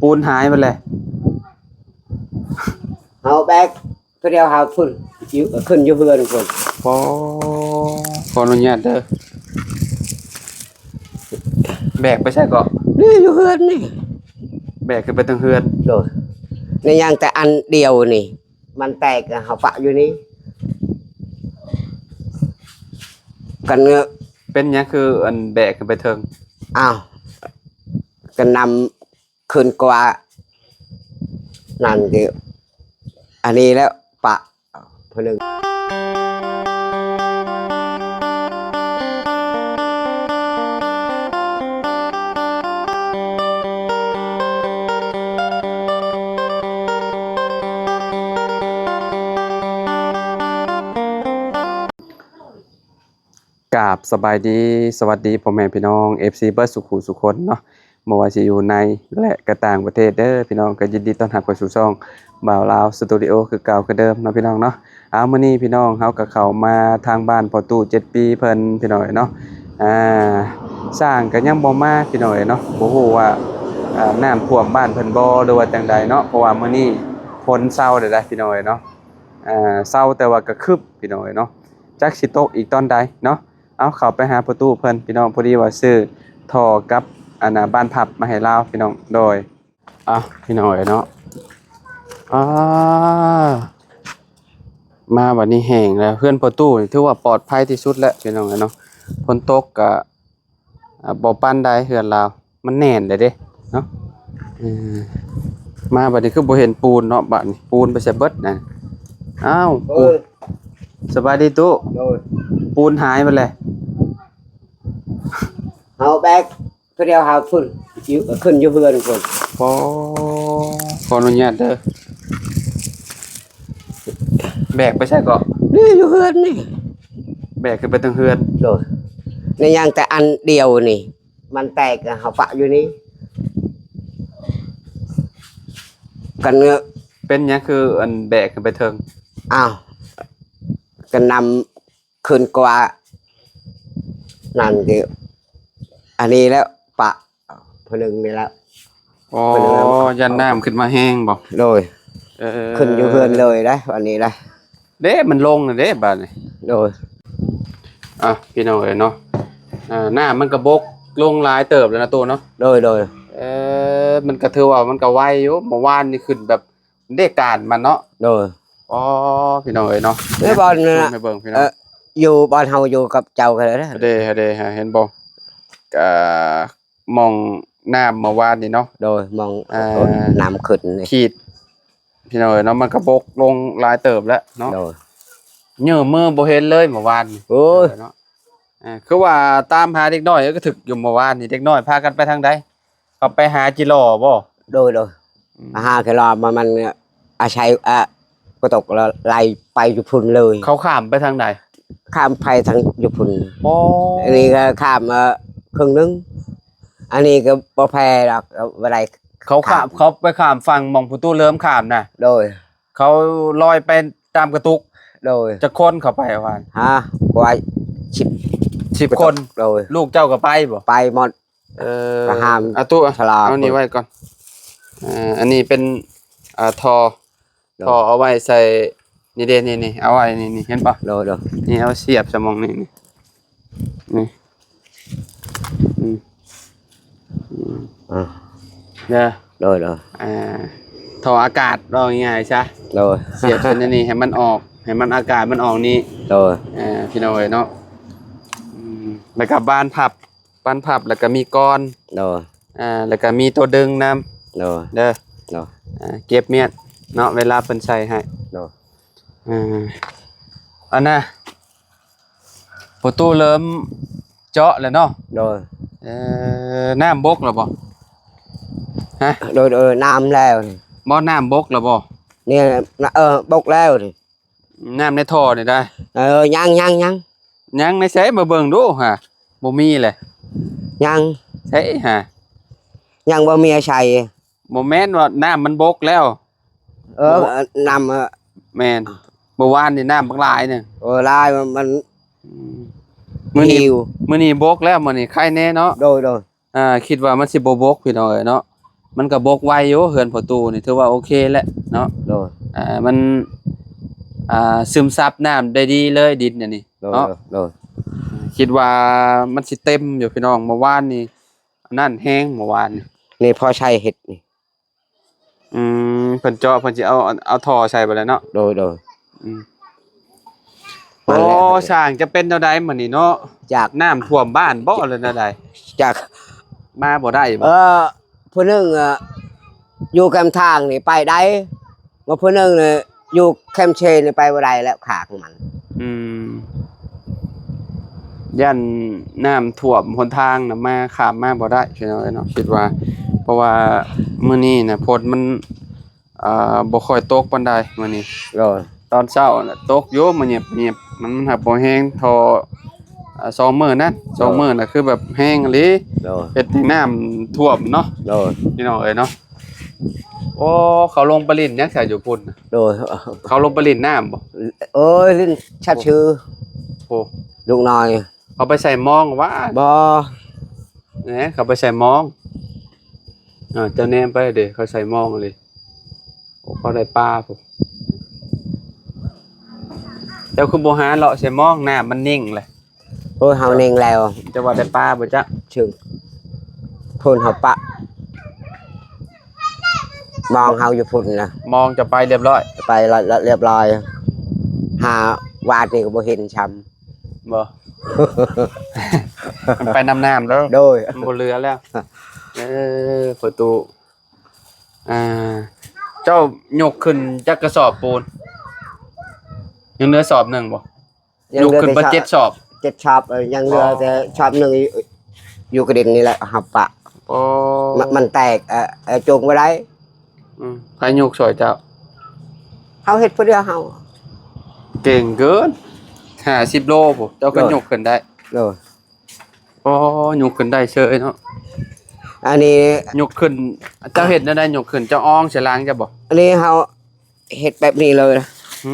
ປູນຫາຍໝົດແລ້ວ. ເຮົາແບກຜູ້ດຽວ ເຮົາຂຶ້ນຢູ່ ຂຶ້ນຢູ່ເຮືອນພຸ້ນ. ຂໍ ຂໍອະນຸຍາດເດີ. ແບກໄປໃສເກາະ? ນີ້ຢູ່ເຮືອນນີ້. ແບກຂຶ້ນໄປເທິງເຮືອນ. ໂດຍ. ໃນຫຍັງແຕ່ອັນດຽວນີ້ ມັນແຕກ ເຮົາປະຢູ່ນີ້. ກັນເງາະ. ເປັນຫຍັງຄືອັນແບກຂຶ້ນໄປເທິງ? ອ້າວ ກະນຳຂຶ້ນກວ່ານັ້ນຕິ. ອັນນີ້ແຫຼະປະ ຜູ້ໜຶ່ງ. ກາບສະບາຍດີ ສະຫວັດດີພໍ່ແມ່ພີ່ນ້ອງ ເອັຟຊີ ເບິດສູ່ຜູ້ສູ່ຄົນເນາະ. ບໍ່ວ່າຊິຢູ່ໃນ ແລະ ກະຕ່າງປະເທດເດີພີ່ນ້ອງ, ກໍຍິນດີຕ້ອນຮັບເຂົ້າສູ່ຊ່ອງບ່າວລາວສະຕູດິໂອຄືເກົ່າຄືເດີມເນາະພີ່ນ້ອງເນາະ. ເອົາ ມື້ນີ້ພີ່ນ້ອງເຮົາກໍເຂົ້າມາທາງບ້ານພໍ່ຕູ້ເຈັດປີເພິ່ນພີ່ນ້ອງເອີຍເນາະ. ອ່າ ຊ່າງກໍຍັງບໍ່ມາພີ່ນ້ອງເອີຍເນາະ, ບໍ່ຮູ້ວ່າ ອ່າ ນ້ຳຖ້ວມບ້ານເພິ່ນບໍ່ ຫຼືວ່າຈັ່ງໃດເນາະ, ເພາະວ່າມື້ນີ້ຝົນເຊົາແລ້ວໄດ໋ພີ່ນ້ອງເອີຍເນາະ. ອ່າ ເຊົາແຕ່ວ່າກໍຄຶບພີ່ນ້ອງເອີຍເນາະ, ຈັກຊິຕົກອີກຕອນໃດເນາະ. ເອົາ ເຂົ້າໄປຫາພໍ່ຕູ້ເພິ່ນພີ່ນ້ອງ, ພໍດີວ່າຊື້ທໍ່ກັບອັນນ່າ ບານພັບມາໃຫ້ລາວພີ່ນ້ອງ. ໂດຍ ເອົາ ພີ່ນ້ອງເອີຍເນາະ. ອ່າ ມາບັດນີ້ແຫ້ງແລ້ວ, ເຮືອນພໍ່ຕູ້ນີ້ຖືວ່າປອດໄພທີ່ສຸດແລ້ວພີ່ນ້ອງເອີຍເນາະ. ຝົນຕົກກະ ອ່າ ບໍ່ປານໃດເຮືອນລາວ ມັນແໜ້ນແລ້ວເດ້ເນາະ. ເອີ ມາບັດນີ້ຄືບໍ່ເຫັນປູນເນາະ, ບັດນີ້ປູນໄປໃສເບິດນະ? ອ້າວ ເອີ ປູນ ສະບາຍດີຕູ້. ໂດຍ. ປູນຫາຍໝົດແລ້ວ. ເຮົາແບກຜູ້ດຽວ ເຮົາຂຶ້ນຢູ່ ຂຶ້ນຢູ່ເຮືອນພຸ້ນ. ຂໍ ຂໍອະນຸຍາດເດີ. ແບກໄປໃສເກາະ? ນີ້ຢູ່ເຮືອນນີ້. ແບກຂຶ້ນໄປເທິງເຮືອນ. ໂດຍ. ໃນຫຍັງແຕ່ອັນດຽວນີ້ ມັນແຕກ ເຮົາປະຢູ່ນີ້. ກັນເງາະ. ເປັນຫຍັງຄືອັນແບກຂຶ້ນໄປເທິງ? ອ້າວ ກະນຳຂຶ້ນກວ່ານັ້ນຕິ. ອັນນີ້ແຫຼະປະ ຜູ້ໜຶ່ງນີ້ແຫຼະ. ອໍ ຢ້ານນ້ຳຂຶ້ນມາແຮງບໍ? ໂດຍ. ເອີ ຂຶ້ນຢູ່ເຮືອນເລີຍໄດ໋ ອັນນີ້ໄດ໋. ເດ້ ມັນລົງແລ້ວເດ້ບາດນີ້. ໂດຍ. ອ່ະ ພີ່ນ້ອງເອີຍເນາະ, ອ່າ ນ້ຳມັນກະບົກລົງຫຼາຍເຕີບແລ້ວນະຕູ້ເນາະ. ໂດຍ ໂດຍ. ເອີ ມັນກະຖືວ່າມັນກະໄວຢູ່, ເມື່ອວານນີ້ຂຶ້ນແບບເດ້ການມັນເນາະ. ໂດຍ. ອໍ ພີ່ນ້ອງເອີຍເນາະ, ເອີ ບ່ອນນັ້ນນະ ໃຫ້ເບິ່ງພີ່ນ້ອງ. ເອີ ຢູ່ບ່ອນເຮົາຢູ່ກັບເຈົ້າກໍໄດ້ນະ. ເດ້ ເດ້ ເຫັນບໍ່ ກະ ໝ່ອງນ້ຳເມື່ອວານນີ້ເນາະ. ໂດຍ. ໝ່ອງ ອ່າ ນ້ຳຂຶ້ນນີ້ ຂີດ ພີ່ນ້ອງເອີຍເນາະ, ມັນກະບົກລົງຫຼາຍເຕີບແລ້ວເນາະ. ໂດຍ. ເຫຍື້ອມືບໍ່ເຫັນເລີຍເມື່ອວານນີ້. ໂອ້ຍ ເນາະ. ອ່າ ຄືວ່າຕາມຫາເດັກນ້ອຍກໍຖືກຢູ່ເມື່ອວານນີ້, ເດັກນ້ອຍພາກັນໄປທາງໃດ? ເຂົາໄປຫາຈິຫຼໍ່ບໍ? ໂດຍ ໂດຍ. ອືມ ມາຫາແຄລອມ ມັນ ມັນອາໄສ ອະ ກະຕົກລະໄຫຼໄປຢູ່ພຸ້ນເລີຍ. ເຂົາຂ້າມໄປທາງໃດ? ຂ້າມໄປທາງຢູ່ພຸ້ນ. ອໍ ອັນນີ້ກໍຂ້າມ ເອີ ເຄິ່ງໜຶ່ງ, ອັນນີ້ກໍບໍ່ແພດອກ ບໍ່ໄດ້. ເຂົາຂ້າມ ຂ້າມ ເຂົາໄປຂ້າມຝັ່ງໝ່ອງປະຕູເລີ່ມຂ້າມນະ. ໂດຍ. ເຂົາລອຍໄປຕາມກະຕຸກ. ໂດຍ. ຈັກຄົນເຂົ້າໄປວ່າ? ຮະ ກວ່າສິບ ສິບຄົນ. ໂດຍ. ລູກເຈົ້າກໍໄປບໍ? ໄປໝົດ. ເອີ ປະຫານ ອາຕຸ ເອົານີ້ໄວ້ກ່ອນ. ເອີ ອັນນີ້ເປັນ ອ່າ ທໍ່ ໂດຍ ທໍ່ເອົາໄວ້ໃສ່ ນີ້ເດ້ ນີ້ ນີ້ ເອົາໄວ້ນີ້ ນີ້ ເຫັນບໍ່? ໂດຍ ໂດຍ. ນີ້ ເອົາສຽບໃສ່ໝ່ອງນີ້ ນີ້ ນີ້ ອືມ ອືມ ອ່າ ເດີ ໂດຍ ໂດຍ. ອ່າ ທໍ່ອາກາດ ເວົ້າງ່າຍໆຊະ. ໂດຍ. ສຽບໃສ່ໃນນີ້ ໃຫ້ມັນອອກ ໃຫ້ມັນ ອາກາດມັນອອກນີ້. ໂດຍ. ອ່າ ພີ່ນ້ອງເອີຍເນາະ ອືມ ແລ້ວກໍບານພັບ ບານພັບ ແລ້ວກໍມີກອນ. ໂດຍ. ອ່າ ແລ້ວກໍມີຕົວດຶງນຳ. ໂດຍ ເດີ. ໂດຍ. ອ່າ ເກັບມຽນເນາະ ເວລາເພິ່ນໃສ່ໃຫ້. ໂດຍ. ອ່າ ອັນນ່າ ປະຕູເລີ່ມເຈາະແລ້ວເນາະ. ໂດຍ. ເອີ ນ້ຳບົກແລ້ວບໍ່? ຮະ? ໂດຍ ໂດຍ ນ້ຳແລ້ວ. ບໍ່ ນ້ຳບົກແລ້ວບໍ່? ນີ້ ເອີ ບົກແລ້ວນີ້. ນ້ຳໃນທໍ່ນີ້ໄດ໋? ເອີ ຍັງ ຍັງ ຍັງ. ຍັງໃນໃສ? ມາເບິ່ງດູຫາ. ບໍ່ມີແຫຼະ. ຍັງ. ໃສຫາ? ຍັງບໍ່ມີໃສ. ບໍ່ແມ່ນວ່ານ້ຳມັນບົກແລ້ວ. ເອີ ບໍ່ ນ້ຳ ເອີ ແມ່ນ. ເມື່ອວານນີ້ນ້ຳບັກຫຼາຍໜຶ່ງ. ເອີ ຫຼາຍ ມັນ ອືມ ມື້ນີ້ ຫິວ ມື້ນີ້ບົກແລ້ວ ມື້ນີ້ໄຄແນ່ເນາະ. ໂດຍ ໂດຍ. ອ່າ ຄິດວ່າມັນຊິບໍ່ບົກ ພີ່ນ້ອງເອີຍເນາະ. ມັນກໍບົກໄວຢູ່ ເຮືອນພໍ່ຕູ້ນີ້ຖືວ່າໂອເຄແຫຼະເນາະ. ໂດຍ ອ່າ ມັນ ອ່າ ຊຶມຊັບນ້ຳໄດ້ດີເລີຍ ດິນອັນນີ້ ໂດຍ ເນາະ. ໂດຍ ຄິດວ່າມັນຊິເຕັມຢູ່ພີ່ນ້ອງ ເມື່ອວານນີ້ ອັນນັ້ນແຮງເມື່ອວານນີ້ ນີ້ພໍໃຊ້ເຮັດນີ້. ອືມ ເພິ່ນເຈາະ ເພິ່ນຊິເອົາ ເອົາທໍ່ໃສ່ບໍ່ແລ້ວເນາະ. ໂດຍ ໂດຍ ອືມ ໂອ້ ຊ່າງຈະເປັນແນວໃດມື້ນີ້ເນາະ? ຈາກນ້ຳຖ້ວມບ້ານບໍ່ ຫຼືແນວໃດ? ຈາກ ມາບໍ່ໄດ້ບໍ່? ເອີ ຜູ້ໜຶ່ງ ເອີ ຢູ່ແຄມທາງນີ້ໄປໄດ້ ວ່າຜູ້ໜຶ່ງນີ້ຢູ່ແຄມເຊນີ້ໄປບໍ່ໄດ້ແລ້ວ ຂາຂອງມັນ. ອືມ ຢ້ານນ້ຳຖ້ວມຫົນທາງນະ ມາ ຂ້າມມາບໍ່ໄດ້ພີ່ນ້ອງເອີຍເນາະ ຄິດວ່າ. ເພາະວ່າມື້ນີ້ນະ ຝົນມັນ ອ່າ ບໍ່ຄ່ອຍຕົກປານໃດມື້ນີ້. ໂດຍ ຕອນເຊົ້ານະຕົກຢູ່ ມາຫຍຽບໆ ມັນ ມັນຫາກບໍ່ແຮງທໍ່ ອ່າ ສອງມື້ນັ້ນ ສອງ ໂດຍ ມື້ນະ ຄືແບບແຮງອີ່ຫຼີ. ໂດຍ ເຮັດໃຫ້ນ້ຳຖ້ວມເນາະ. ໂດຍ ພີ່ນ້ອງເອີຍເນາະ. ໂອ້ ເຂົາລົງໄປຫຼິ້ນຫຍັງຊະຢູ່ພຸ້ນນະ? ໂດຍ ເຂົາລົງໄປຫຼິ້ນນ້ຳບໍ່? ໂອ້ຍ ຫຼິ້ນຊັດຊື່. ໂອ້ ລູກນ້ອຍ ເຂົາໄປໃສ່ມອງຫວາ? ບໍ່ ແໜ ເຂົາໄປໃສ່ມອງ. ອ່າ ເຈົ້າແນມໄປເດ ເຂົາໃສ່ມອງເລີຍ. ໂອ້ ເຂົາໄດ້ປາພຸ້ນ. ເຈົ້າຄືບໍ່ຫາເລາະໃສ່ມອງ ນ້ຳມັນນິ່ງແຫຼະ? ໂອ້ຍ ເຮົານິ່ງແລ້ວ. ເຈົ້າວ່າໄດ້ປາບໍ່ຈັກ? ເຊິ່ງພຸ້ນເຮົາປະມອງເຮົາຢູ່ພຸ້ນນະ. ມອງຈະໄປລຽບຮ້ອຍ? ໄປລະ ລະລຽບຮ້ອຍ. ຫາວາດນີ້ກໍບໍ່ເຫັນຊ້ຳ. ບໍ່ ມັນໄປນຳນ້ຳແລ້ວ. ໂດຍ ມັນບໍ່ເຫຼືອແລ້ວ. ເອີ ພໍ່ຕູ້ ອ່າ ເຈົ້າຍົກຂຶ້ນຈັກກະສອບປູນ? ຍັງເຫຼືອສອບໜຶ່ງບໍ່? ຍັງເຫຼືອ ຍົກຂຶ້ນໄປເຈັດສອບ. ເຈັດສອບ ເອີ ຍັງເຫຼືອ ອໍ ແຕ່ສອບໜຶ່ງຢູ່ ຢູ່ກະດິນນີ້ແຫຼະ ເຮົາປະ. ໂອ້ ມັນ ມັນແຕກ ເອີ ເອີ ຈົງບໍ່ໄດ້. ອືມ ໃຜຍົກຊ່ອຍເຈົ້າ? ເຮົາເຮັດຜູ້ດຽວເຮົາ. ເກັ່ງເກີນ ຫ້າສິບໂລພຸ້ນ ເຈົ້າກໍ ໂດຍ ຍົກຂຶ້ນໄດ້. ໂດຍ ອໍ ຍົກຂຶ້ນໄດ້ເສີຍເນາະ. ອັນນີ້ຍົກຂຶ້ນ ເຈົ້າເຮັດແນວໃດຍົກຂຶ້ນ? ເຈົ້າອອງໃສ່ຫຼັງເຈົ້າບໍ່? ອັນນີ້ເຮົາເຮັດແບບນີ້ເລີຍ. ຫື?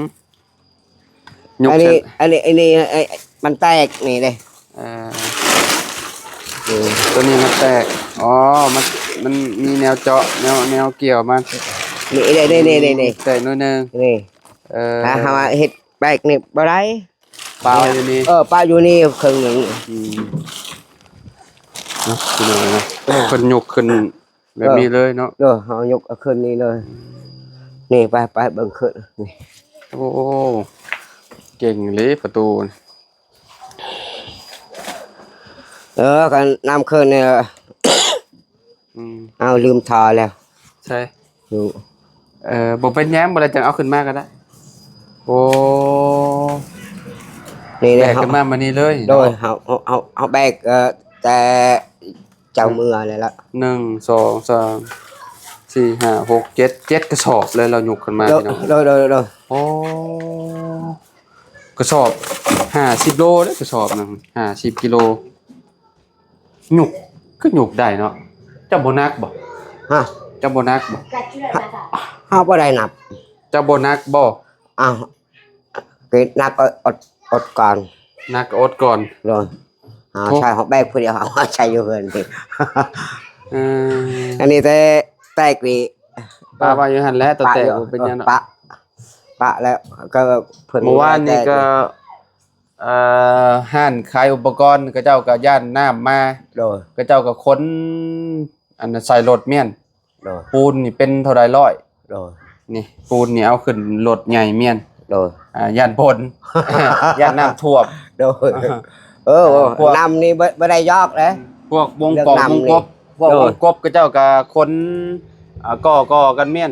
ຍົກ ອັນນີ້ ໃສ່ ອັນນີ້ ອັນນີ້ ໄອ້ ມັນແຕກນີ້ເດ້. ເອີ ໂຕນີ້ມັນແຕກ. ອໍ ມັນ ມັນມີແນວເຈາະ ແນວ ແນວກ່ຽວມັນ. ນີ້ ນີ້ ນີ້ ນີ້ ແຕກໜ້ອຍໜຶ່ງ. ນີ້ ເອີ ຖ້າເຮົາເຮັດແບບນີ້ບໍ່ໄດ້. ປະຢູ່ນີ້ ເອີ ປະຢູ່ນີ້ເຄິ່ງໜຶ່ງ. ອືມ ເນາະ ພີ່ນ້ອງເນາະ ເພິ່ນຍົກຂຶ້ນແບບນີ້ເລີຍເນາະ. ເອີ ເຮົາຍົກເອົາຂຶ້ນນີ້ເລີຍ. ນີ້ ໄປ ໄປເບິ່ງຂຶ້ນນີ້. ໂອ້ ເກັ່ງເລີຍປະຕູ. ເອີ ຄັນນ້ຳຂຶ້ນນີ້ ອືມ ເອົາ ລືມຖອດແລ້ວ. ໃຊ່ ຢູ່ ເອີ ບໍ່ເປັນຫຍັງ ບໍ່ໄດ້ຈັ່ງເອົາຂຶ້ນມາກໍໄດ້. ໂອ້ ນີ້ເດ້ ແບກຂຶ້ນມາມື້ນີ້ເລີຍ. ໂດຍ ເນາະ ເຮົາ ເຮົາ ເຮົາ ເຮົາແບກ ເອີ ແຕ່ເຈົ້າເມືອແລ້ວລະ. ໜຶ່ງ ສອງ ສາມ ສີ່ ຫ້າ ຫົກ ເຈັດ ເຈັດກະສອບເລີຍ ລາວຍົກຂຶ້ນມາ. ໂດຍ ພີ່ນ້ອງ ໂດຍ ໂດຍ ໂດຍ. ໂອ້ ກະສອບຫ້າສິບໂລເດ້ ກະສອບໜຶ່ງຫ້າສິບກິໂລ. ຍົກ ຄືຍົກໄດ້ເນາະ. ເຈົ້າບໍ່ໜັກບໍ່? ຮະ? ເຈົ້າບໍ່ໜັກບໍ່? ເຮົາ ເຮົາບໍ່ໄດ້ໜັກ. ເຈົ້າບໍ່ໜັກບໍ່? ອ້າວ ກໍໜັກກໍອົດ ອົດກ່ອນ. ໜັກກໍອົດກ່ອນ. ໂດຍ ເຮົາ ໂທ້ ໃຊ້ເຮົາແບກຜູ້ດຽວ ເຮົາໃຊ້ຢູ່ເຮືອນນີ້. ເອີ ອັນນີ້ແຕ່ແຕກນີ້ ປະໄວ້ຢູ່ຫັ້ນແຫຼະ ແຕ່ແຕກບໍ່ເປັນຫຍັງເນາະ. ປະ ປະແລ້ວກໍເພິ່ນ ເມື່ອວານນີ້ກໍ ເອີ ຮ້ານຂາຍອຸປະກອນ ເຂົາເຈົ້າກໍຢ້ານນ້ຳມາ. ໂດຍ ເຂົາເຈົ້າກໍຂົນ ອັນ ໃສ່ລົດມ້ຽນ. ໂດຍ ປູນນີ້ເປັນເທົ່າໃດຮ້ອຍ. ໂດຍ ນີ້ ປູນນີ້ເອົາຂຶ້ນລົດໃຫຍ່ມ້ຽນ. ໂດຍ ອ່າ ຢ້ານຝົນ ຢ້ານນ້ຳຖ້ວມ. ໂດຍ ເອີ ອ່າ ພວກ ນ້ຳນີ້ບໍ່ ບໍ່ໄດ້ຢອກເດ້. ພວກວົງປອງວົງກົບ ພວກ ໂດຍ ວົງກົບ ເຂົາເຈົ້າກໍຂົນ ອ່າ ກໍ່ ກໍ່ກັນມ້ຽນ.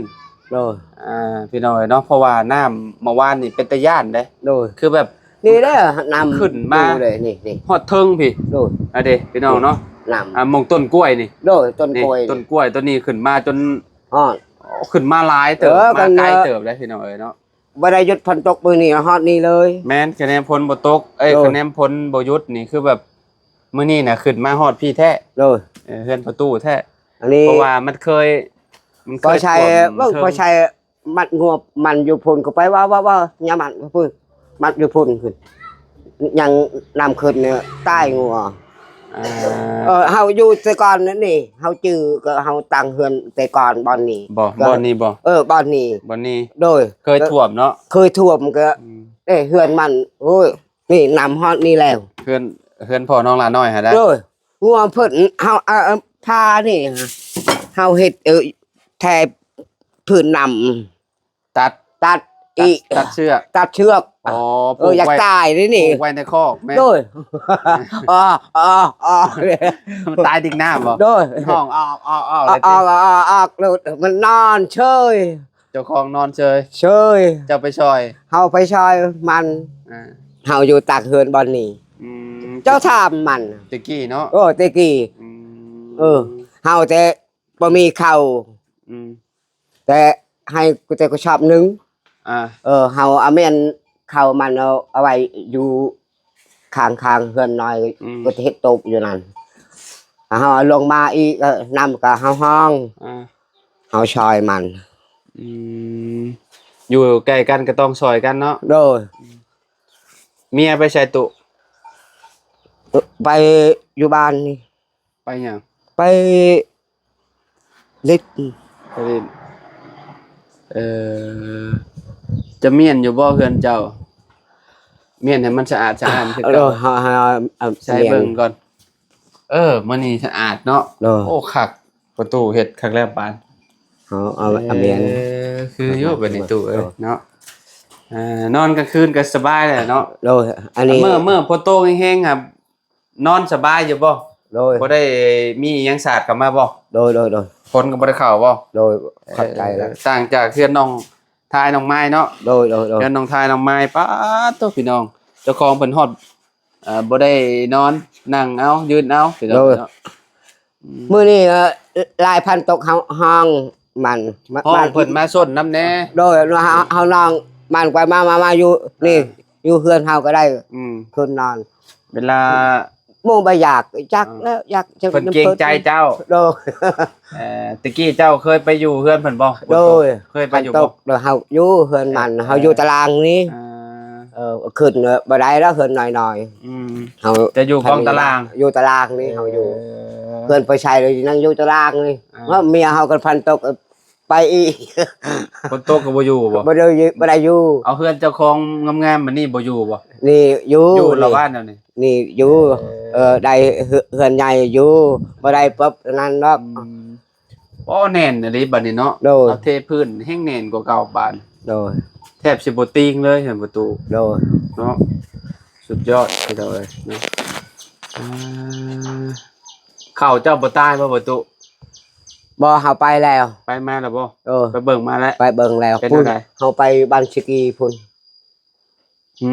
ໂດຍ ອ່າ ພີ່ນ້ອງເອີຍເນາະ ເພາະວ່ານ້ຳເມື່ອວານນີ້ເປັນຕາຢ້ານເດ້. ໂດຍ ຄືແບບ ນີ້ເດ້ ນ້ຳຂຶ້ນມາ ນີ້ ນີ້ ຮອດເທິງພີ້. ໂດຍ ອັນເດ້ ພີ່ນ້ອງເນາະ ນ້ຳ ອ່າ ໝ່ອງຕົ້ນກ້ວຍນີ້. ໂດຍ ຕົ້ນກ້ວຍ ນີ້ ຕົ້ນກ້ວຍຕົ້ນນີ້ຂຶ້ນມາຈົນ ຮອດ ຂຶ້ນມາຫຼາຍເຕີບ. ເອີ ມາໄກເຕີບເດ້ ພີ່ນ້ອງເອີຍເນາະ. ບໍ່ໄດ້ຢຸດຝົນຕົກມື້ນີ້ ຮອດນີ້ເລີຍ. ແມ່ນ ຄະແນນຝົນບໍ່ຕົກ ເອີຍ ໂດຍ ຄະແນນຝົນບໍ່ຢຸດນີ້ ຄືແບບ ມື້ນີ້ນະ ຂຶ້ນມາຮອດພີ້ແທ້. ໂດຍ ເອີ ເຮືອນປະຕູແທ້. ອັນນີ້ ເພາະວ່າມັນເຄີຍ ມັນເຄີຍຖ້ວມ ເບິ່ງ ເທິງ ພໍໃຊ້ມັດງົວມັນຢູ່ພຸ້ນ ກໍໄປວ່າ ວ່າ ວ່າ ຢ່າມັດພຸ້ນ ມັດຢູ່ພຸ້ນຂຶ້ນ ຍັງນ້ຳຂຶ້ນນີ້ຕາຍງົວ. ອ່າ ເອີ ເຮົາຢູ່ແຕ່ກ່ອນນັ້ນນີ້ ເຮົາຈື່ກໍເຮົາຕັ້ງເຮືອນແຕ່ກ່ອນບ່ອນນີ້ ບໍ່ ກໍ ບ່ອນນີ້ບໍ່? ເອີ ບ່ອນນີ້ ບ່ອນນີ້ ໂດຍ ເຄີຍຖ້ວມເນາະ ເຄີຍຖ້ວມກໍ ອືມ ເອີ ເຮືອນມັນ ໂອ້ຍ ນີ້ນຳຮອດນີ້ແລ້ວ ເຮືອນ ເຮືອນພໍ່ນ້ອງຫຼ້ານ້ອຍຫັ້ນນະ ໂດຍ ງົວເພິ່ນ ເຮົາ ເອົາ ເອົາ ພານີ້ ເຮົາເຮັດ ເອີ ແຖບພື້ນນຳ ຕັດ ຕັດ ຕັດ ອີກ ຕັດເຊືອກ ຕັດເຊືອກ ອໍ ເອີ ຢາກຕາຍເດ້ນີ້ ຜູກໄວ້ໃນຄອກແມ່ນ ໂດຍ ອໍ ອໍ ອໍ ມັນຕາຍດິກນ້ຳບໍ່? ໂດຍ ຮ້ອງອອກ ອອກ ອອກ ອອກ ອອກ ອອກ ອອກ ມັນນອນເຊີຍ ເຈົ້າຂອງນອນເຊີຍ ເຊີຍ ເຈົ້າໄປຊ່ອຍ ເຮົາໄປຊ່ອຍມັນ ອ່າ ເຮົາຢູ່ຕັກເຮືອນບ່ອນນີ້ ອືມ ເຈົ້າຖາມມັນ ແຕ່ກີ້ເນາະ ໂອ້ ແຕ່ກີ້ ອືມ ເອີ ເຮົາແຕ່ບໍ່ມີເຂົ້າ ອືມ ແຕ່ໃຫ້ກູແຕ່ກະສອບໜຶ່ງ ອ່າ ເອີ ເຮົາເອົາແມ່ນເຂົ້າມັນເອົາ ເອົາໄວ້ຢູ່ຂ້າງໆເຮືອນນ້ອຍ ອືມ ກໍເຮັດໂຕບຢູ່ນັ້ນ ເຮົາເອົາລົງມາອີກ ເອີ ນຳກໍເຮົາຮ້ອງ ອ່າ ເຮົາຊ່ອຍມັນ ອືມ ຢູ່ໃກ້ກັນກໍຕ້ອງຊ່ອຍກັນເນາະ ໂດຍ ເມຍໄປໃສຕຸ? ເອີ ໄປຢູ່ບ້ານນີ້ ໄປຫຍັງ? ໄປລິດ ໄປຫຼິ້ນ ເອີ ຈະມ້ຽນຢູ່ບໍ່ເຮືອນເຈົ້າ? ມ້ຽນໃຫ້ມັນສະອາດສະອ້ານຄືເກົ່າ ເອີ ໃສ່ເບິ່ງກ່ອນ ເອີ ມື້ນີ້ສະອາດເນາະ ໂອ້ ຄັກ ປະຕູເຮັດຄັກແລ້ວປານ ເຮົາເອົາ ເອີ ເອົາແມ່ນ ຄືຢູ່ບັດນີ້ຕູ້ເອີຍເນາະ ເອີ ນອນກາງຄືນກໍສະບາຍແລ້ວເນາະ ໂດຍ ອັນນີ້ ເມື່ອ ເມື່ອຝົນຕົກແຮງໆຫັ້ນ ນອນສະບາຍຢູ່ບໍ່? ໂດຍ ບໍ່ໄດ້ມີອີ່ຫຍັງສາດເຂົ້າມາບໍ່? ໂດຍ ໂດຍ ໂດຍ ຝົນກໍບໍ່ໄດ້ເຂົ້າບໍ່? ໂດຍ ເອີ ຄັກໃຈແລ້ວ ຕ່າງຈາກເຮືອນນ້ອງທາຍນ້ອງມາຍເນາະ ໂດຍ ໂດຍ ໂດຍ ເຮືອນນ້ອງທາຍນ້ອງມາຍ ປາດໂທ້ ພີ່ນ້ອງ ເຈົ້າຂອງເພິ່ນຮອດ ເອີ ບໍ່ໄດ້ນອນ ນັ່ງເອົາ ຢືນເອົາ ພີ່ນ້ອງ ໂດຍ ເນາະ ອືມ ມື້ນີ້ ເອີ ຫຼາຍພັນຕົກເຮົາຮ້ອງມັນ ມາ ຮ້ອງເພິ່ນມາຊົນນຳແດ່ ໂດຍ ເຮົາ ເຮົາຮ້ອງມັນໄປມາ ມາ ມາຢູ່ນີ້ ອ່າ ຢູ່ເຮືອນເຮົາກໍໄດ້ ອືມ ຄືນນອນ ເວລາ ໂມງບໍ່ຢາກຈັກ ອ່າ ແລ້ວ ຢາກຈະ ເພິ່ນເກງໃຈເຈົ້າ ໂດຍ ເອີ ແຕ່ກີ້ເຈົ້າເຄີຍໄປຢູ່ເຮືອນເພິ່ນບໍ່? ໂດຍ ເຄີຍໄປຢູ່ບໍ່? ໂດຍ ເຮົາຢູ່ເຮືອນມັນ ອ່າ ເຮົາຢູ່ຕາລາງນີ້ ອ່າ ເອີ ຂຶ້ນບໍ່ໄດ້ດອກ ເຮືອນນ້ອຍໆ ອືມ ເຮົາຈະຢູ່ກ້ອງຕາລາງ ຢູ່ຕາລາງນີ້ ເອີ ເຮົາຢູ່ ເພິ່ນໄປໃສແລ້ວ ຍັງຢູ່ຕາລາງນີ້ ອ່າ ເອີ ເມຍເຮົາກໍພັນຕົກ ໄປອີກ ຝົນຕົກກໍບໍ່ຢູ່ບໍ່? ບໍ່ໄດ້ຢູ່ ບໍ່ໄດ້ຢູ່ ເອົາເຮືອນເຈົ້າຂອງງາມໆ ບາດນີ້ບໍ່ຢູ່ບໍ່? ນີ້ຢູ່ ຢູ່ລະບ້ານແນວນີ້ ນີ້ຢູ່ ເອີ ເອີ ໄດ້ເຮືອນໃຫຍ່ຢູ່ ບໍ່ໄດ້ປັບນັ້ນດອກ ອືມ ໂອ້ ແໜ້ນອີ່ຫຼີບາດນີ້ເນາະ ໂດຍ ເຮົາເທພື້ນແຮງແໜ້ນກວ່າເກົ່າບາດ ໂດຍ ແທບຊິບໍ່ຕີງເລີຍເຮືອນປະຕູ ໂດຍ ເນາະ ສຸດຍອດ ເອີຍເນາະ ອ່າ ເຂົ້າເຈົ້າບໍ່ຕາຍບໍ່ປະຕູ? ບໍ່ ເຮົາໄປແລ້ວ ໄປມາແລ້ວບໍ່? ເອີ ໄປເບິ່ງມາແລ້ວ ໄປເບິ່ງແລ້ວ ເປັນແນວໃດ? ເຮົາໄປບ້ານຊິກີພຸ້ນ ຫື?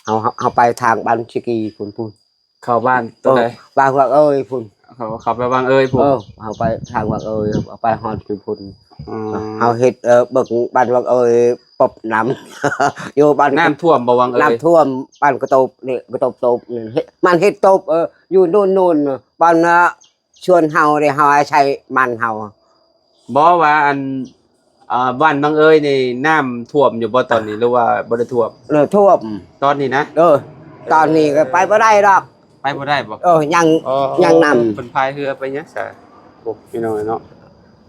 ເຮົາ ເຮົາ ເຮົາໄປທາງບ້ານຊິກີພຸ້ນ ພຸ້ນ ເຂົ້າບ້ານຕົວໃດ? ເອີ ບ້ານວັງເອີຍພຸ້ນ ເຂົາ ເຂົາໄປວັງເອີຍພຸ້ນ ເອີ ເຮົາໄປທາງວັງເອີຍ ເຮົາໄປຮອດຢູ່ພຸ້ນ ອືມ ເຮົາເຮັດ ເອີ ເບິ່ງບ້ານວັງເອີຍປົບນ້ຳ ຢູ່ບ້ານ ນ້ຳຖ້ວມບໍ່ວັງເອີຍ? ນ້ຳຖ້ວມ ບ້ານກະໂຕບນີ້ ກະໂຕບໂຕບນີ້ ເຮັດ ມັນເຮັດໂຕບ ເອີ ຢູ່ໂນ່ນໆ ບ້ານ ເອີ ຊວນເຮົາເດ້ ເຮົາອາໄສບ້ານເຮົາ ບໍ່ວ່າອັນ ອ່າ ບ້ານວັງເອີຍນີ້ນ້ຳຖ້ວມຢູ່ບໍ່ຕອນນີ້ ຫຼືວ່າບໍ່ໄດ້ຖ້ວມ? ເອີ ຖ້ວມ ຕອນນີ້ນະ? ເອີ ຕອນນີ້ກໍໄປບໍ່ໄດ້ດອກ ໄປບໍ່ໄດ້ບໍ່? ເອີ ຍັງ ອໍ ຍັງນ້ຳ ເພິ່ນພາຍເຮືອໄປຫຍັງຊະ? ໂອ້ ພີ່ນ້ອງເອີຍເນາະ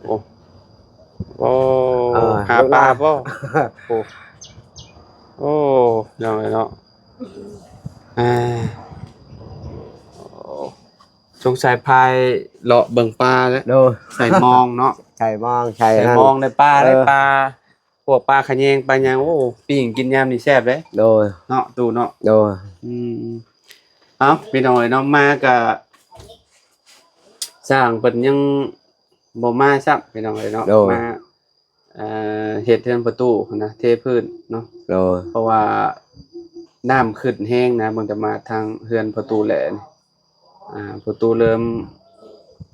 ໂອ້ ໂອ້ ເອີ ຫາປາບໍ່? ໂອ້ ໂອ້ ພີ່ນ້ອງເອີຍເນາະ ອ່າ ໂອ້ ສົງໄສພາຍເລາະເບິ່ງປາແຫຼະ ໂດຍ ໃສ່ມອງເນາະ ໃສ່ມອງ ໃສ່ ໃສ່ມອງ ໄດ້ປາ ເອີ ໄດ້ປາ ພວກປາຂະແຍງ ປາຫຍັງ ໂອ້ ປີ້ງກິນຍາມນີ້ແຊບເດ້ ໂດຍ ເນາະ ຕູ້ເນາະ ໂດຍ ອືມ ເອົ້າ ພີ່ນ້ອງເອີຍເນາະ ມາກະ ຊ່າງເພິ່ນຍັງບໍ່ມາຊ້ຳ ພີ່ນ້ອງເອີຍເນາະ ໂດຍ ມາ ເອີ ເຮັດເຮືອນປະຕູຫັ້ນນະ ເທພື້ນເນາະ ໂດຍ ເພາະວ່ານ້ຳຂຶ້ນແຮງນະ ເບິ່ງຈະມາທາງເຮືອນປະຕູແຫຼະ ອ່າ ປະຕູເລີ່ມ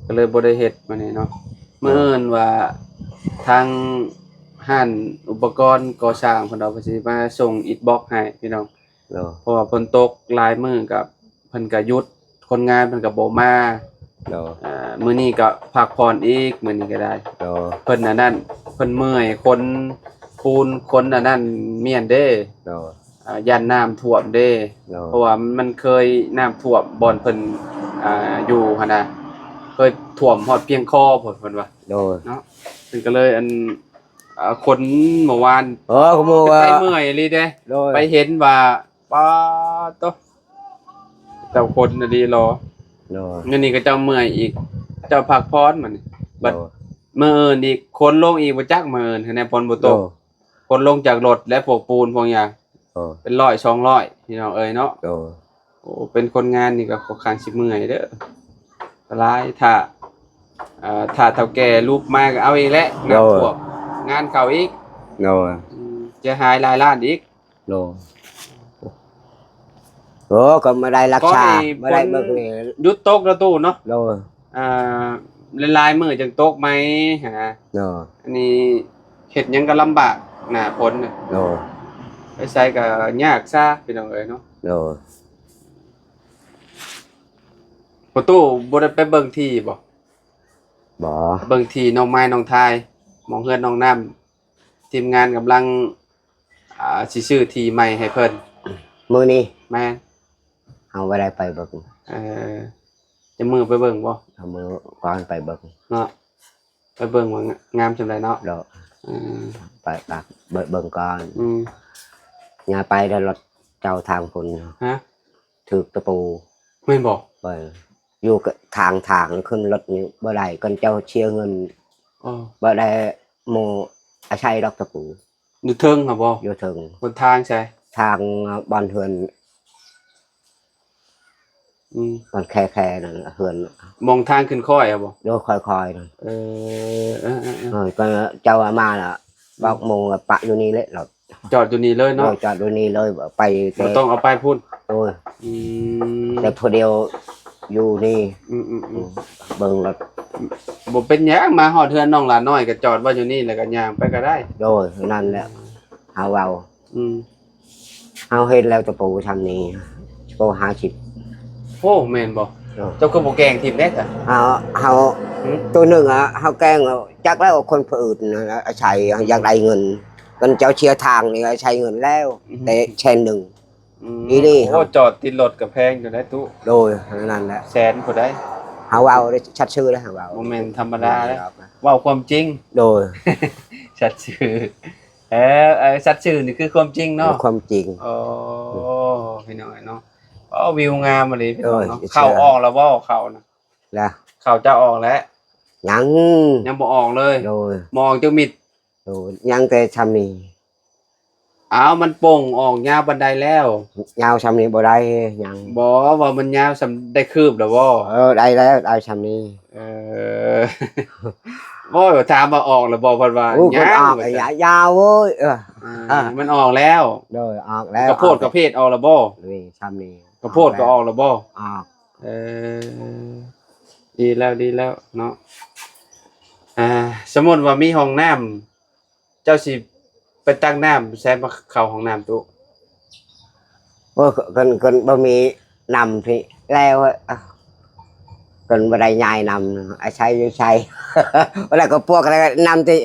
ກໍເລີຍບໍ່ໄດ້ເຮັດມື້ນີ້ເນາະ ໂດຍ ມື້ອື່ນວ່າທາງຮ້ານອຸປະກອນກໍ່ສ້າງເພິ່ນວ່າເພິ່ນຊິມາສົ່ງອິດບັອກໃຫ້ ພີ່ນ້ອງ ໂດຍ ເພາະວ່າຝົນຕົກຫຼາຍມື້ກໍ ເພິ່ນກໍຢຸດ ຄົນງານເພິ່ນກໍບໍ່ມາ ໂດຍ ອ່າ ມື້ນີ້ກໍພັກຜ່ອນອີກ ມື້ນີ້ກໍໄດ້ ໂດຍ ເພິ່ນອັນນັ້ນ ເພິ່ນເມື່ອຍ ຂົນປູນ ຂົນອັນນັ້ນມ້ຽນເດ້ ໂດຍ ອ່າ ຢ້ານນ້ຳຖ້ວມເດ້ ໂດຍ ເພາະວ່າມັນເຄີຍນ້ຳຖ້ວມບ່ອນເພິ່ນ ອ່າ ຢູ່ຫັ້ນນະ ເຄີຍຖ້ວມຮອດພຽງຄໍພຸ້ນ ເພິ່ນວ່າ ໂດຍ ເນາະ. ເພິ່ນກໍເລີຍ ອັນ ອ່າ ຄົນເມື່ອວານ ເອີ ຂະໂມຍວ່າ ໄປເມື່ອຍອີ່ຫຼີເດ້ ໂດຍ ໄປເຫັນວ່າ ປາໂຕ ເຈົ້າຄົນອີ່ຫຼີລໍ ໂດຍ ມື້ນີ້ກໍເຈົ້າເມື່ອຍອີກ ເຈົ້າພັກຜ່ອນມື້ນີ້ ບັດ ໂດຍ ມື້ອື່ນອີກ ຄົນລົງອີກບໍ່ຈັກ ມື້ອື່ນ ໃຫ້ແນວຝົນບໍ່ຕົກ ໂດຍ ຄົນລົງຈາກລົດ ແລະ ພວກປູນພວກຫຍັງ ໂດຍ ເປັນຮ້ອຍສອງຮ້ອຍ ພີ່ນ້ອງເອີຍເນາະ ໂດຍ. ໂອ້ ເປັນຄົນງານນີ້ກໍຄ່ອນຂ້າງຊິເມື່ອຍເດີ ຫຼາຍ ຖ້າ ເອີ ຖ້າເຖົ້າແກ່ລຸກມາກໍເອົາອີກແຫຼະ ໂດຍ ນັບພວກງານເຂົາອີກ ໂດຍ ອືມ ເສຍຫາຍຫຼາຍລ້ານອີກ ໂດຍ. ໂອ້ ກໍມາໄດ້ລັກຊາ ມາໄດ້ເບິ່ງນີ້ ຢຸດຕົກແລ້ວຕູ້ເນາະ ໂດຍ ອ່າ ຫຼາຍໆມື້ຈັ່ງຕົກໃໝ່ຫັ້ນນະ ໂດຍ ອັນນີ້ເຮັດຫຍັງກໍລຳບາກ ໜ້າຝົນນະ ໂດຍ ໄປໃສກໍຍາກຊະ ພີ່ນ້ອງເອີຍເນາະ ໂດຍ. ພໍ່ຕູ້ບໍ່ໄດ້ໄປເບິ່ງທີ່ບໍ່? ບໍ່ ເບິ່ງທີ່ນ້ອງໄມ້ນ້ອງທາຍ ໝ່ອງເຮືອນນ້ອງນ້ຳ ທີມງານກຳລັງ ອ່າ ຊິຊື້ທີ່ໃໝ່ໃຫ້ເພິ່ນ ມື້ນີ້ ແມ່ນ ເຮົາບໍ່ໄດ້ໄປເບິ່ງ ເອີ ຈະມື້ໄປເບິ່ງບໍ່? ເອົາມື້ກ່ອນໄປເບິ່ງເນາະ ໄປເບິ່ງວ່າງາມສ່ຳໃດເນາະ ໂດຍ ເອີ ໄປ ໄປເບິ່ງກ່ອນ ອືມ ຢ່າໄປເດີ ລົດເຈົ້າທາງພຸ້ນ ຮະ ຖືກຕະປູ ແມ່ນບໍ່? ເອີ ຢູ່ກະ ທາງ ທາງຂຶ້ນລົດນີ້ບໍ່ໄດ້ ຄັນເຈົ້າເສຍເງິນ ອໍ ບໍ່ໄດ້ໝູ່ອາໄສດອກຕະປູ ຢູ່ເທິງຫັ້ນບໍ່? ຢູ່ເທິງ ບົນທາງໃສ? ທາງບ່ອນເຮືອນ ອືມ ບ່ອນແຄໆນັ້ນ ເຮືອນ ໝ່ອງທາງຂຶ້ນຄ້ອຍຫັ້ນບໍ່? ໂດຍ ຄ້ອຍໆນັ້ນ ເອີ ເອີໆໆ ເອີ ກໍເຈົ້າວ່າມາລະ ອືມ ບອກໝູ່ວ່າປະຢູ່ນີ້ແຫຼະ ລະຈອດຢູ່ນີ້ເລີຍເນາະ ໂດຍ ຈອດຢູ່ນີ້ເລີຍ ໄປແຕ່ ບໍ່ຕ້ອງເອົາໄປພຸ້ນ ໂດຍ ອືມ ແຕ່ຜູ້ດຽວຢູ່ນີ້ ອືມໆໆ ເບິ່ງລົດ ບໍ່ເປັນຫຍັງ ມາຮອດເຮືອນນ້ອງຫຼານ້ອຍກໍຈອດໄວ້ຢູ່ນີ້ ແລ້ວກໍຍ່າງໄປກໍໄດ້ ໂດຍ ນັ້ນແຫຼະ ເຮົາເວົ້າ ອືມ ເຮົາເຫັນແລ້ວຕະປູຊ່ຳນີ້ ຕະປູຫ້າສິບ ໂອ້ ແມ່ນບໍ່? ເອີ ເຈົ້າຄືບໍ່ແກງຖິ້ມເດ້ຊະ? ເຮົາ ເຮົາ ຫື? ໂຕໜຶ່ງອະ ເຮົາແກງ ຈັກແລ້ວຄົນຜູ້ອື່ນອາໄສ ອືມ ຢາກໄດ້ເງິນ ຄັນເຈົ້າເສຍທາງນີ້ອາໄສເງິນແລ້ວ ອືມ ແຕ່ແສນໜຶ່ງ ອືມ ອີ່ນີ້ ໂອ້ ເຮົາຈອດຕິດລົດກໍແພງຢູ່ໄດ໋ຕູ້ ໂດຍ ນັ້ນແຫຼະ ແສນຜູ້ໃດ ເຮົາເວົ້າໄດ້ສັດຊື່ເດ້ ເຮົາເວົ້າ ບໍ່ແມ່ນທຳມະດາເດ້ ເວົ້າຄວາມຈິງ ໂດຍ ສັດຊື່ ເອີ ເອີ ສັດຊື່ນີ້ຄືຄວາມຈິງເນາະ ຄວາມຈິງ ໂອ້ ພີ່ນ້ອງເອີຍເນາະ ໂອ້ ວິວງາມອີ່ຫຼີພີ່ນ້ອງເນາະ ເຂົ້າອອກແລ້ວບໍ່ ເຂົ້ານະ ລະ ເຂົ້າເຈົ້າອອກແລ້ວ ຍັງ ຍັງບໍ່ອອກເລີຍ ໂດຍ ບໍ່ອອກຈັກມິດ ໂດຍ ຍັງແຕ່ຊ່ຳນີ້ ອ້າວ ມັນປົ່ງອອກຍາວປານໃດແລ້ວ? ຍາວຊ່ຳນີ້ບໍ່ໄດ້ ຍັງ ບໍ່ ວ່າມັນຍາວຊ່ຳ ໄດ້ຄືບແລ້ວບໍ່? ເອີ ໄດ້ແລ້ວ ໄດ້ຊ່ຳນີ້ ເອີ ບໍ່ ຖາມວ່າອອກແລ້ວບໍ່? ເພິ່ນວ່າ ໂອ້ ຍັງ ອອກ ວ່າຊັ້ນ ຍາວເວີ້ຍ ເອີ ອ່າ ມັນອອກແລ້ວ ໂດຍ ອອກແລ້ວ ກະໂພດກະເພດອອກແລ້ວບໍ່? ນີ້ ຊ່ຳນີ້ ກະໂພດກໍອອກແລ້ວບໍ່? ອອກ ເອີ ດີແລ້ວ ດີແລ້ວເນາະ ອ່າ ສົມມຸດວ່າມີຫ້ອງນ້ຳ ເຈົ້າຊິໄປຕັກນ້ຳໃສມາເຂົ້າຫ້ອງນ້ຳຕູ້? ໂອ້ຍ ຄັນ ຄັນບໍ່ມີນ້ຳນີ້ແລ້ວ ຄັນບໍ່ໄດ້ຍ້າຍນ້ຳ ອາໄສຢູ່ໃສ? ແລ້ວກໍພວກນ້ຳທີ່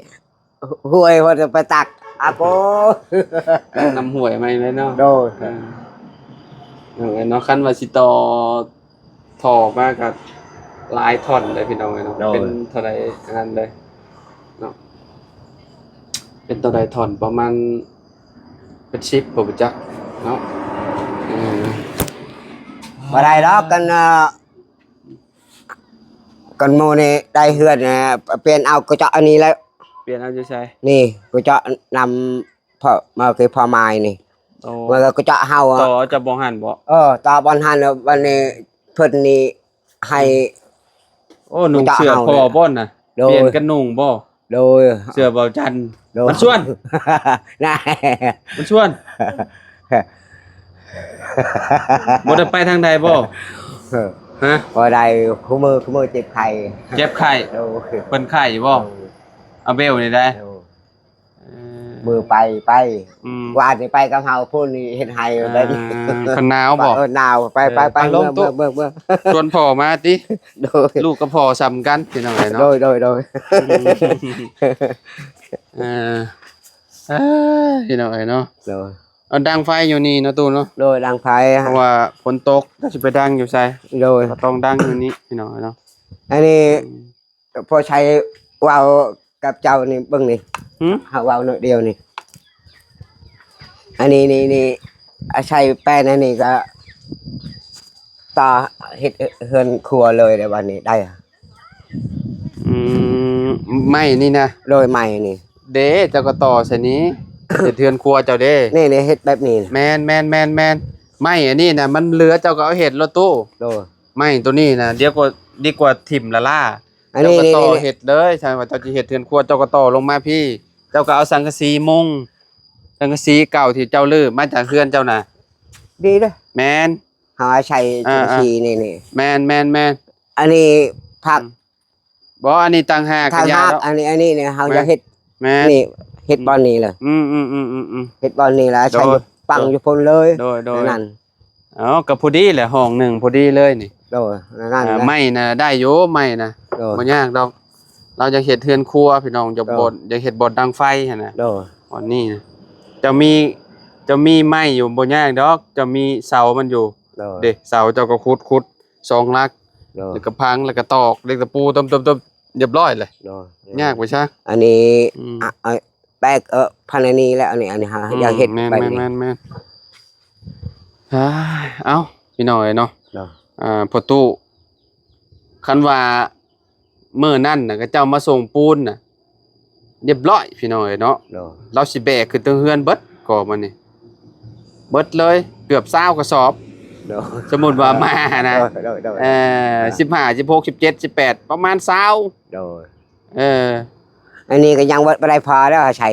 ຫ້ວຍ ເພິ່ນໄປຕັກ ອາໂປ ຕັກນ້ຳຫ້ວຍໃໝ່ເລີຍເນາະ ໂດຍ ເອີ ເນາະ ຄັນວ່າຊິຕໍ່ ທໍ່ມາກໍຫຼາຍທ່ອນເລີຍພີ່ນ້ອງເອີຍເນາະ ໂດຍ ເປັນເທົ່າໃດອັນນັ້ນເລີຍເນາະ ເປັນເທົ່າໃດທ່ອນ ປະມານເປັນສິບບໍ່ຮູ້ຈັກເນາະ ເອີ ບໍ່ໄດ້ດອກ ກັນ ເອີ ກັນໝູ່ນີ້ໄດ້ເຮືອນ ເອີ ປ່ຽນເອົາກະເຈາະອັນນີ້ແລ້ວ ປ່ຽນເອົາຢູ່ໃສ? ນີ້ກະເຈາະນຳ ພໍ່ ມາຄືພໍ່ມາຍນີ້ ໂອ້ ເມື່ອກໍເຈາະເຮົາ ຕໍ່ຈະບໍ່ຫັນບໍ່? ເອີ ຕໍ່ບ່ອນຫັ້ນ ແລ້ວບັດນີ້ເພິ່ນນີ້ໃຫ້ ໂອ້ ນຸ່ງເສື້ອພໍ່ບໍ່ນະ? ໂດຍ ປ່ຽນກັນນຸ່ງບໍ່? ໂດຍ ເສື້ອເບົາຈັນ ໂດຍ ມັນຊວນ ນະ ມັນຊວນ ບໍ່ໄດ້ໄປທາງໃດບໍ່? ເອີ ຮະ ບໍ່ໄດ້ ຄູ່ມື້ ຄູ່ມື້ເຈັບໄຂ້ ເຈັບໄຂ້ ໂດຍ ເພິ່ນໄຂ້ບໍ່? ໂດຍ ອາເບວນີ້ໄດ໋ ໂດຍ ເອີ ມື້ໄປ ໄປ ອືມ ວານນີ້ໄປກັບເຮົາ ພຸ້ນນີ້ເຮັດໄຮ່ ອ່າ ເພິ່ນໜາວບໍ່? ເອີ ໜາວ ໄປ ເອີ ໄປ ໄປ ໄປລົງຕູ້ ເມືອງ ເມືອງ ເມືອງ ຊວນພໍ່ມາຕິ ໂດຍ ລູກກັບພໍ່ສ່ຳກັນ ພີ່ນ້ອງເອີຍເນາະ ໂດຍ ໂດຍ ໂດຍ ເອີ ເອີ ພີ່ນ້ອງເອີຍເນາະ ໂດຍ ເອົາດັງໄຟຢູ່ນີ້ເນາະຕູ້ເນາະ ໂດຍ ດັງໄຟ ເພາະວ່າຝົນຕົກ ຈະຊິໄປດັງຢູ່ໃສ ໂດຍ ກໍຕ້ອງດັງຢູ່ນີ້ພີ່ນ້ອງເນາະ ອັນນີ້ ອືມ ພໍໃຊ້ເວົ້າກັບເຈົ້ານີ້ເບິ່ງນີ້ ຫືມ ເຮົາເວົ້າໜ້ອຍດຽວນີ້ ອັນນີ້ນີ້ນີ້ ອາໄສແປ້ນອັນນີ້ກໍ ຕໍ່ເຮັດເຮືອນຄົວເລີຍໃນວັນນີ້ໄດ້ ອືມ ໄມ້ນີ້ນະ ໂດຍ ໄມ້ນີ້ ເດ້ ເຈົ້າກໍຕໍ່ໃສ່ນີ້ ເຮັດເຮືອນຄົວເຈົ້າເດ້ ນີ້ໆ ເຮັດແບບນີ້ ແມ່ນໆໆໆ ໄມ້ອັນນີ້ນະ ມັນເຫຼືອເຈົ້າກໍເອົາເຮັດໂລດຕູ້ ໂດຍ ໄມ້ໂຕນີ້ນະ ດຽວກວ່າ ດີກວ່າຖິ້ມລ້າໆ ອັນນີ້ ເຈົ້າກໍຕໍ່ນີ້ ເຮັດເລີຍ ຖ້າວ່າເຈົ້າຊິເຮັດເຮືອນຄົວ ເຈົ້າກໍຕໍ່ລົງມາພີ້ ເຈົ້າກໍເອົາສັງກະສີມຸງ ສັງກະສີເກົ່າທີ່ເຈົ້າຮື້ມາຈາກເຮືອນເຈົ້ານະ ດີເດ້ ແມ່ນ ເຮົາອາໄສ ອ່າ ສັງກະສີ ອ່າ ນີ້ໆ ແມ່ນໆໆ ອັນນີ້ຜັກ ອືມ ບໍ່ ອັນນີ້ຕ່າງຫາກ ຕ່າງຫາກ ອັນນີ້ ອັນນີ້ນີ້ ເຮົາ ແມ່ນ ຢາກເຮັດ ແມ່ນ ນີ້ ເຮັດບ່ອນນີ້ເລີຍ ອືມໆໆໆໆ ເຮັດບ່ອນນີ້ແລ້ວ ໂດຍ ໃສ່ຝັງຢູ່ພຸ້ນເລີຍ ໂດຍໆ ນັ້ນ ເອົ້າ ກໍພໍດີແຫຼະ ຫ້ອງໜຶ່ງພໍດີເລີຍນີ້ ໂດຍ ນັ້ນ ອ່າ ແຫຼະ ໄມ້ນະໄດ້ຢູ່ ໄມ້ນະ ໂດຍ ບໍ່ຍາກດອກ ລາວຢາກເຮັດເຮືອນຄົວພີ່ນ້ອງ ຢາກ ໂດຍ ບ່ອນ ຢາກເຮັດບ່ອນດັງໄຟຫັ້ນນະ ໂດຍ ບ່ອນນີ້ນະ ເຈົ້າມີ ເຈົ້າມີໄມ້ຢູ່ ບໍ່ຍາກດອກ ເຈົ້າມີເສົາມັນຢູ່ ໂດຍ ເດ້ ເສົາເຈົ້າກໍຂຸດ ຂຸດສອງຫຼັກ ໂດຍ ແລ້ວກໍພັງ ແລ້ວກໍຕອກ ເຫຼັກຕະປູ ຕົບໆໆ ຮຽບຮ້ອຍເລີຍ ໂດຍ ຍາກໄປຊະ ອັນນີ້ ອືມ ອະ ອະ ແບກ ເອີ ພັນອັນນີ້ແຫຼະ ອັນນີ້ ອັນນີ້ຫາ ອືມ ຢາກເຮັດ ແມ່ນ ແບບນີ້ ແມ່ນໆໆ ອ້າຍ ເອົ້າ ພີ່ນ້ອງເອີຍເນາະ ໂດຍ ອ່າ ພໍ່ຕູ້ ຄັນວ່າມື້ນັ້ນນະ ເຂົາເຈົ້າມາສົ່ງປູນນະ ຮຽບຮ້ອຍພີ່ນ້ອງເອີຍເນາະ ໂດຍ ລາວຊິແບກຂຶ້ນເທິງເຮືອນເບິດ ກໍມັນນີ້ ເບິດເລີຍ ເກືອບຊາວກະສອບ ໂດຍ ສົມມຸດວ່າມານະ ໂດຍ ໂດຍ ໂດຍ ເອີ ສິບຫ້າ ສິບຫົກ ສິບເຈັດ ສິບແປດ ປະມານຊາວ ໂດຍ ເອີ ອັນນີ້ກໍຍັງບໍ່ ບໍ່ໄດ້ພໍແລ້ວ ໃຊ້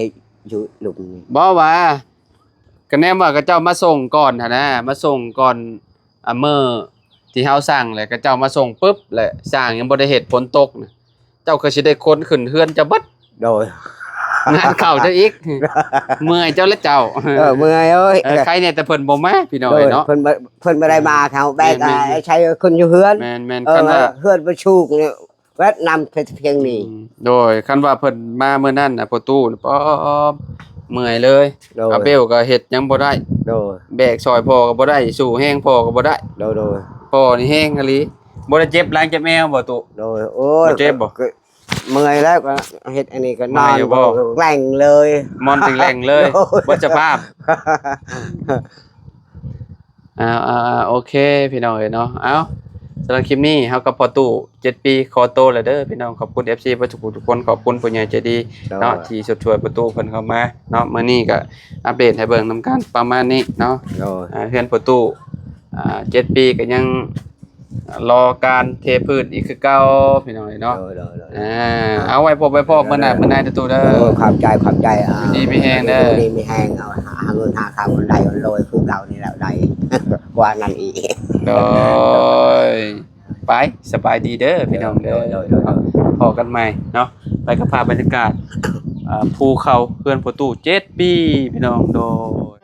ຢູ່ລຸ່ມນີ້ ບໍ່ວ່າ ກະແນມວ່າເຂົາເຈົ້າມາສົ່ງກ່ອນຫັ້ນນະ ມາສົ່ງກ່ອນ ອາ ມື້ທີ່ເຮົາສັ່ງ ແລ້ວເຂົາເຈົ້າມາສົ່ງປຶບ ແລ້ວຊ່າງຍັງບໍ່ໄດ້ເຮັດ ຝົນຕົກນະ ເຈົ້າກໍຊິໄດ້ຂົນຂຶ້ນເຮືອນເຈົ້າເບິດ ໂດຍ ງານເຂົ້າເຈົ້າອີກ ເມື່ອຍເຈົ້າແລະເຈົ້າ ເອີ ເມື່ອຍເອີຍ ເອີ ໄຄແດ່ແຕ່ເພິ່ນບໍ່ມາພີ່ນ້ອງເອີຍເນາະ ໂດຍ ເພິ່ນບໍ່ ເພິ່ນບໍ່ໄດ້ມາ ເຂົາແບກ ແມ່ນໆ ໃຊ້ຄົນຢູ່ເຮືອນ ແມ່ນໆ ເອີ ຄັນວ່າ ເຮືອນບໍ່ສູງນີ້ ແວດນາມເພຍງນີ້ ອືມ ໂດຍ ຄັນວ່າເພິ່ນມາມື້ນັ້ນນະ ພໍ່ຕູ້ ປ້ອມ ເມື່ອຍເລີຍ ໂດຍ ອາເບວກໍເຮັດຫຍັງບໍ່ໄດ້ ໂດຍ ແບກຊ່ອຍພໍ່ກໍບໍ່ໄດ້ ສູ້ແຮງພໍ່ກໍບໍ່ໄດ້ ໂດຍ ໂດຍ ພໍ່ນີ້ແຮງອີ່ຫຼີ ບໍ່ໄດ້ເຈັບຫຼັງເຈັບແອວບໍ່ຕູ້ ໂດຍ ໂອ້ຍ ບໍ່ເຈັບບໍ່ ກໍເມື່ອຍແລ້ວ ກໍເຮັດອັນນີ້ກໍນອນ ເມື່ອຍຢູ່ບໍ່ ແກວ່ງເລີຍ ນອນແກວ່ງເລີຍ ໂດຍ ເບິດສະພາບ ອ່າໆໆ ໂອເຄພີ່ນ້ອງເອີຍເນາະ ເອົ້າ ສຳລັບຄລິບນີ້ເຮົາກັບພໍ່ຕູ້ເຈັດປີຂໍໂຕແລ້ວເດີພີ່ນ້ອງ ຂອບຄຸນເອັຟຊີເບິດທຸກຜູ້ທຸກຄົນ ຂອບຄຸນຜູ້ໃຫຍ່ໃຈດີເນາະ ໂດຍ ທີ່ຊົດຊ່ວຍພໍ່ຕູ້ເພິ່ນເຂົ້າມາເນາະ ມື້ນີ້ກໍອັບເດດໃຫ້ເບິ່ງນຳກັນປະມານນີ້ເນາະ ໂດຍ ອ່າ ເຮືອນພໍ່ຕູ້ ອ່າ ເຈັດປີກໍຍັງ ລໍການເທພື້ນອີກຄືເກົ່າພີ່ນ້ອງເອີຍເນາະ ໂດຍໆໆ ອ່າ ເອົາ ໄວ້ພົບໄວ້ພໍ້ມື້ໜ້າມື້ໃນເດີຕູ້ເດີ ໂອ້ ຂອບໃຈ ຂອບໃຈ ອ່າ ຢູ່ດີມີແຮງເດີ ຢູ່ດີມີແຮງ ເອົາ ຫາເງິນຫາຄຳໄດ້ລວຍຄືເກົ່ານີ້ແຫຼະ ໄດ້ກວ່ານັ້ນອີກ ໂດຍ ໄປ ສະບາຍດີເດີພີ່ນ້ອງເດີ ໂດຍໆໆ ພໍ້ກັນໃໝ່ເນາະ ໄປກັບພາບບັນຍາກາດ ອ່າ ພູເຂົາເຮືອນພໍ່ຕູ້ເຈັດປີພີ່ນ້ອງ ໂດຍ.